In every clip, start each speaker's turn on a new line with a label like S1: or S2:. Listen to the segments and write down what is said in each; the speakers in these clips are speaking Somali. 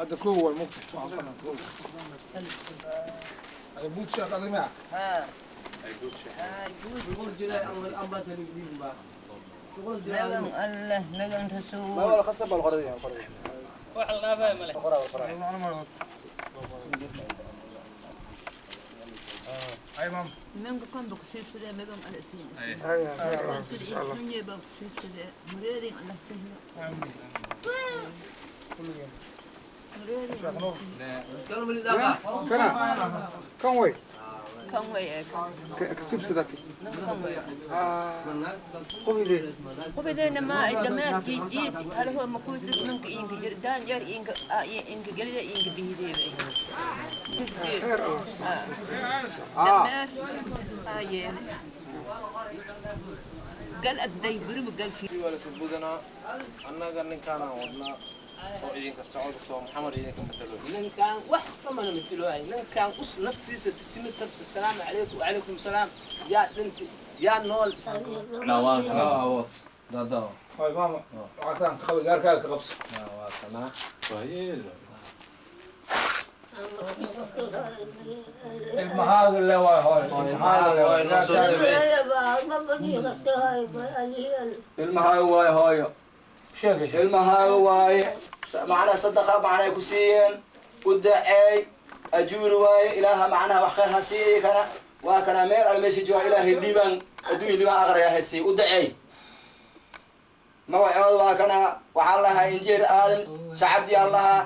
S1: Hadda kow waa mugta ay buud sheekh adima.
S2: Magan Allah, magan rasuul.
S3: Wax la dhaafaya male.
S1: Ay maam.
S2: Manka kan ba kusiibsadee, magan alla siin.
S1: Insha Allah.
S2: Dunya baa kusiibsadee, mureedin alla sahlo.
S1: Kulligeen.
S2: Mureedin.
S1: Kana kan way.
S2: Kan way ee kan.
S1: Ka subsadati.
S2: Kan way.
S1: Qubide.
S2: Qubideena ma ay damaar jiijiid hal huwa makuusis manka inka jirdaan yar inka inka gelida inka bihideeba.
S1: Khair Allah.
S2: Damaar aye. Gal adday guriga gal fi.
S4: Waa la budanaa annaga ninkaanaan wadnaa oo idinka socod soo Maxamed idinka matalo.
S3: Ninkaan wax kamana matalo. Ninkaan us naftiisa tisimi tarta. Salaamu calaykum, wacalaykum salaam, yaa dhinti yaa nool.
S1: Ay maama, lacagtaan ka qabay gaarkaaga ka qabso. Ilmahaaga le waay hooy.
S5: Ilmahaaga waaye hooyo.
S1: Sheegay.
S5: Ilmahaaga waaye, macnaha sadaqa macnaha ku siiyeen, u daceey, ajuuri waaye. Ilaaha macnaha wax khayr ha siiya kana waa kana meel al meesha jooga. Ilaahay liibaan adduunya, liibaan aqraya ha siiya, u daceey. Magacooda waa kana, waxaa lahaa Injineer Aadan Shacabdi aa lahaa,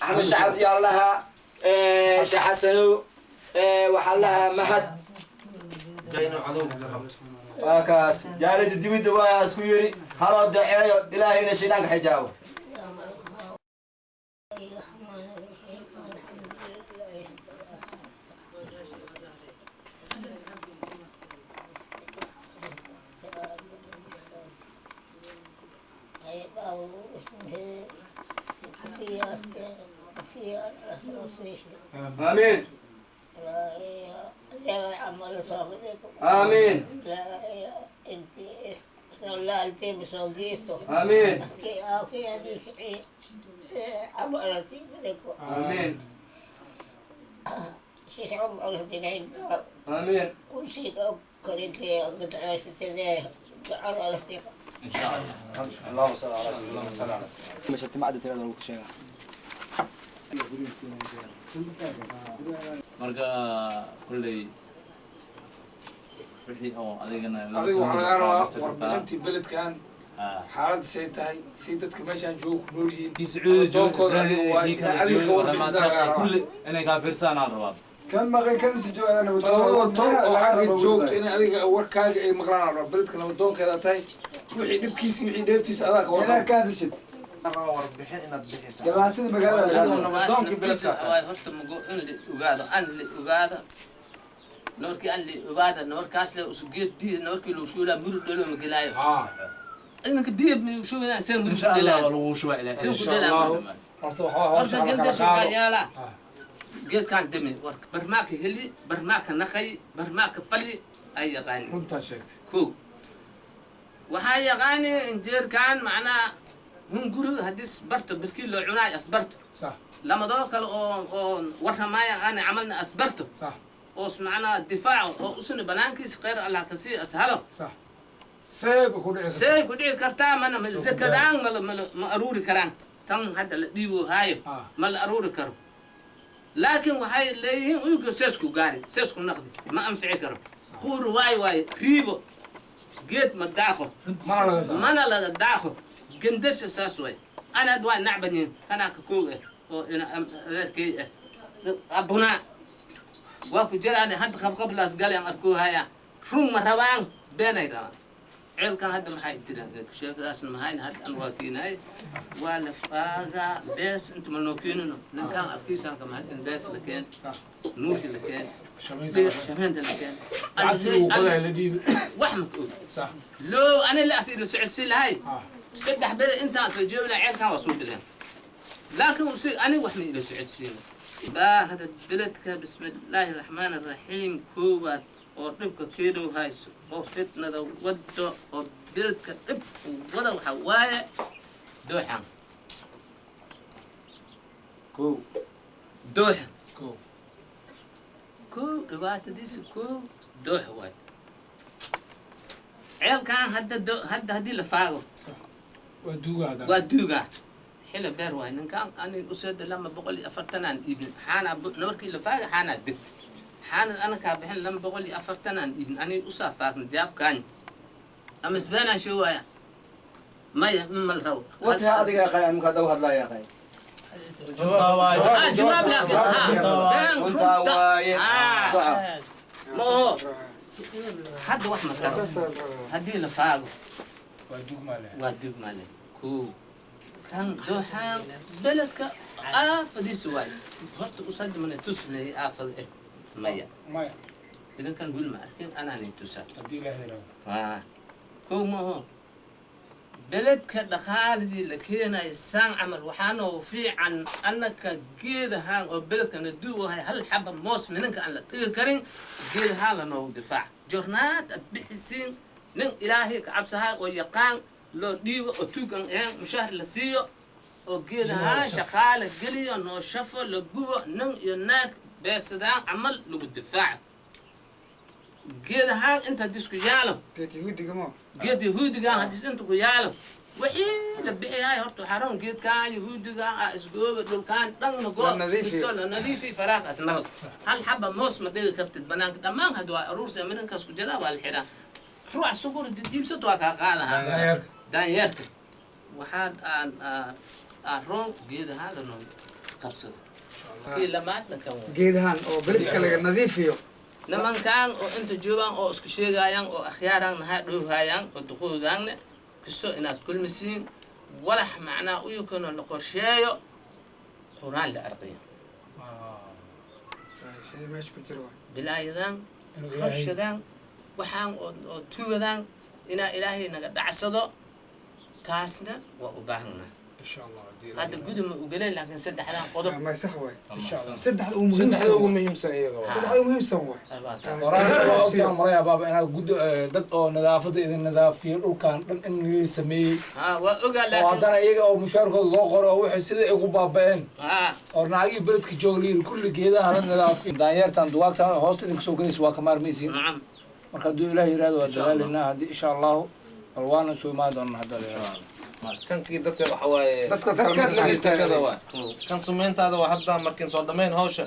S5: Axmed Shacabdi aa lahaa, Sheekh Xasanow waxaa lahaa Mahad. Waa kaas jaalida dibidda waa isku yiri haloo daceeyo, ilaahayna shaydaanka xijaabo. Aamiin, aamiin, aamiin, aamiin, aamiin. اللهم صل على سيدنا، اللهم صل على سيدنا. مش macda tirada lagu sheegaa.
S6: Marka kulley wixii oo adigana
S1: Adiga waxaa lagaa rabaa warbixintii beledkan, xaaladda say tahay, si dadka meeshaan jooga ku nool yihiin.
S6: Kii Sacuudi
S1: Adoonkooda adiga waa
S6: kii
S1: inaad adiga ka warbixisaa lagaa rabaa.
S6: Kulli inay kaa fiirsadaan aan rabaa.
S7: Kan maqan kan inta jooga.
S1: Labada toon oo xagga joogto inay adiga warkaaga ay maqlaan la rabaa. Beledka nabadoonkeeda tahay, wixii dhibkiisa, wixii dheeftiisa adaa ka
S7: inaad
S1: warqaba.
S7: Ka hadashid
S4: warbixin inaad bixiso
S7: dhibaatada magaalada.
S4: Nabadoonkii.
S3: Waay horta mugo in la ogaado an la ogaado noorkii an la ogaado noorkaas le usugeed biyo noorkii loo shuulaa murug dhalo ma gelaayo iminka biyo ma shuulayaan see murug
S6: Insha Allah waa
S3: dhelaan
S6: lagu shubaa ilaahay.
S3: See ku
S1: Insha
S3: dhelaan.
S1: Allahu. Horta waxaa
S3: horta
S1: hawsha la kala
S3: gelgasha
S1: qaado.
S3: Waxaa yaalaa geedkaan demi warka barmaaka heli, barmaaka naqay, barmaaka fali ay yaqaanin.
S1: Runtaa sheegtay.
S3: Kow waxaa yaqaani injeerkan macnaha hunguri haddii asbarto biskii loo cunaay asbarto.
S1: Sax.
S3: Lamadoo kale oo warramaya aana camalna asbarto.
S1: Sax.
S3: Oo macnaha difaac oo usuna banaankiisa khayr Allah kasii ashalo.
S1: Sax, see ba ku dhici kartaa.
S3: See ku dhici kartaa mana zakadaan mala ma aruuri karaan tan hadda la dhiibo haayo. Ma la aruuri karo, laakiin waxay leeyihiin unuga seesku gaari seesku naqdi ma anfici karo quuri waay waay riibo geed ma daaqo.
S1: Mana laga daaqo.
S3: Mana laga daaqo gendarsha saas way ana had waa nacbanin kanaa ka koog ah oo ina adeerkay ah abunaa waa ku jiraan hadda qabqablaas galeen arkuu haya run ma rabaan beenay rabaan ceelkan hadda maxay jiraan sheekadaasna mahayn hadda an waa keenay waa la faagaa bees inta ma noo keenino ninkaan afkiisaan ka mahad in bees la keen nuurki la keen shamaynta la keen.
S1: Lacagtii uu qodahay la dhiibi.
S3: Wax ma ka og.
S1: Sax.
S3: Loo ana la as ila socodsiin lahay 3 beri intaas la joogi lahaa ceelkan waa soo bileen, laakiin si ani wax ma ila socodsiin baahda beledka. Bismillaahi raxmaani raxiim. Koowaad oo dhibka keenow hayso oo fitnada wado oo beledka dhib wada waxaa waaye dooxan.
S1: Kow.
S3: Dooxa.
S1: Kow.
S3: Kow dhibaatadiisa, kow dooxa waay. Ceelkan hadda hadda haddii la faago
S1: waa duuga haddana.
S3: Waa duugaa, xila beer waay. Ninkaan ani useeda 240aan iibin, xaanaa nabarkii la faaga, xaanaa deg, xaanad ana kaa bixin, 240aan iibin, ani usaa faagna jaabkaan ama isbeenaan sheegaaya, maya mal rabo.
S5: Wata adiga qay aan ka daw hadlaya qay.
S3: Ah, jawaab laakiin ha been.
S5: Runtaa
S3: Runta.
S5: waaye.
S3: Ah.
S5: Soco.
S3: Ma oho, hadda wax ma karo haddii la faago.
S1: Waa duug maale.
S3: Waa duug male. Kow kan dooxaan beledka aafadiisa waay. Horta usada mana tusnay aafad eh, maya?
S1: Maya.
S3: Idinkan gul ma arkin, anaanin tusa.
S1: Haddii Ilaahay yidhaahdo.
S3: Waa kow ma oho, beledka dhaqaaladii la keenayo saan camal waxaanoo fiican annaka geedahaan oo beledkana duugahay, hal xaba moos minanka aan la dhigi karin, geedahaan lanoogu difaac. Jornaad aad bixisiin, nin Ilaahay ka cabsahay oo yaqaan loo dhiibo oo tuugan ahayn, mushaar la siiyo oo geedahaan shaqaale geliyo, noo shafo, la gubo, nin iyo naag beesadaan camal lagu difaaco geedahaan inta disku yaalo.
S7: Geed yahuudiga mo.
S3: Geed yahuudigan haddii inta ku yaalo, wixii la bixiyahay horta xaroon geedkan yahuudigan ah isgooba, dhulkaan dhanna go.
S7: La nadiifiyo.
S3: Isto la nadiifi, faraaq asnal, hal xaba moos ma dhigi kartid banaanka. Dhammaan hadda waa aruurta minankaas ku jiraa, waa la xiraa. Ruuc sugur iibsato waa kaa qaadahaa.
S1: Daanyeerka.
S3: Daanyeerka waxaa aan aan roon geedahaan lanoo qabsado. Kii lamaadna kan waa
S7: Geedahan oo beledka laga nadiifiyo.
S3: Nimankan oo inta joogaan oo isku sheegayaan oo akhyaaraan nahaa dhowhayaan oo duqowdaanne kasto inaad kulmisiin walax macnaa uyukano la qorsheeyo, Qur-aan la arqiyo.
S7: Shay meesha ku jira waay.
S3: Bilaayadan
S1: Inuu Ilaahay
S3: rabshadaan waxaan oo tuugadaan inaa Ilaahay naga dhacsado, taasna waa u baahannaha.
S1: Insha Allah, haddii Ilaahay
S3: Hadda guduma ugeleen, laakiin saddexdan qodob.
S7: Ma sax waay.
S1: Insha Allah.
S7: Saddexda ugu muhiimsan
S4: Saddexda ugu
S7: waay.
S4: muhiimsan iyaga waa.
S7: Saddexda ugu muhiimsan waay.
S1: Qoraan waa ogtaan malaya baaba inaad gud dad oo nadaafadda idin nadaafiyo dhulkan dhan in la sameeyey.
S3: Ha, waa ogaa.
S1: Oo
S3: laakiin
S1: haddana iyaga oo mushaarkooda loo qoro oo wixii sidai ay ku baaba'een
S3: ha
S1: oo naagihii beledka jooga la yidhi kulli geedaha la nadaafiyo, daanyeertan dugaagtan hoosta idinka soo gelaysa waa ka maarmaysiin.
S3: Nacam.
S1: Marka hadduu Ilaah yidhahdo waa
S3: Insha Allah.
S1: dadaalaynaa haddii insha Allahu, bal waana soo imaan doonaa hadda la yidhahdo.
S4: Kankii dadka waxa waaye
S7: Dadka
S4: sakada waa kan sumeyntaada waa hadda markiin soo dhammayn hawsha.